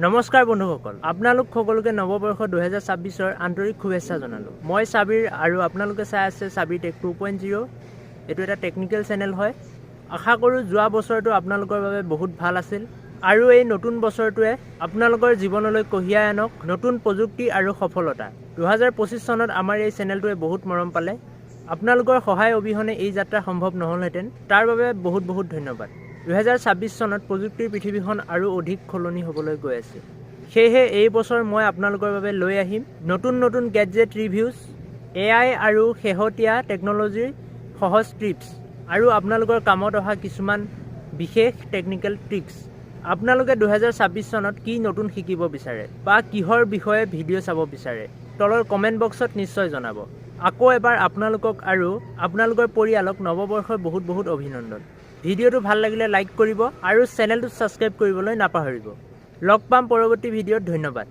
নমস্কাৰ বন্ধুসকল, আপোনালোক সকলোকে নৱবৰ্ষ 2026ৰ আন্তৰিক শুভেচ্ছা জনালোঁ। মই চাবিৰ আৰু আপোনালোকে চাই আছে চাবিৰ টেক 2.0। এইটো এটা টেকনিকেল চেনেল হয়। আশা কৰোঁ যোৱা বছৰটো আপোনালোকৰ বাবে বহুত ভাল আছিল আৰু এই নতুন বছৰটোৱে আপোনালোকৰ জীৱনলৈ কঢ়িয়াই আনক নতুন প্ৰযুক্তি আৰু সফলতা। 2025 চনত আমাৰ এই চেনেলটোৱে বহুত মৰম পালে। আপোনালোকৰ সহায় অবিহনে এই যাত্ৰা সম্ভৱ নহ'লহেঁতেন। তাৰ বাবে বহুত বহুত ধন্যবাদ। 2026 চনত প্ৰযুক্তিৰ পৃথিৱীখন আৰু অধিক সলনি হ'বলৈ গৈ আছে। সেয়েহে এই বছৰ মই আপোনালোকৰ বাবে লৈ আহিম নতুন নতুন গেডজেট ৰিভিউজ, এআই আৰু শেহতীয়া টেকন'লজিৰ সহজ টিপছ আৰু আপোনালোকৰ কামত অহা কিছুমান বিশেষ টেকনিকেল ট্ৰিক্স। আপোনালোকে 2026 চনত কি নতুন শিকিব বিচাৰে বা কিহৰ বিষয়ে ভিডিঅ' চাব বিচাৰে, তলৰ কমেণ্ট বক্সত নিশ্চয় জনাব। আকৌ এবাৰ আপোনালোকক আৰু আপোনালোকৰ পৰিয়ালক নৱবৰ্ষৰ বহুত বহুত অভিনন্দন। ভিডিঅ'টো ভাল লাগিলে লাইক কৰিব আৰু চেনেলটো ছাবস্ক্ৰাইব কৰিবলৈ নাপাহৰিব। লগ পাম পৰৱৰ্তী ভিডিঅ'ত। ধন্যবাদ।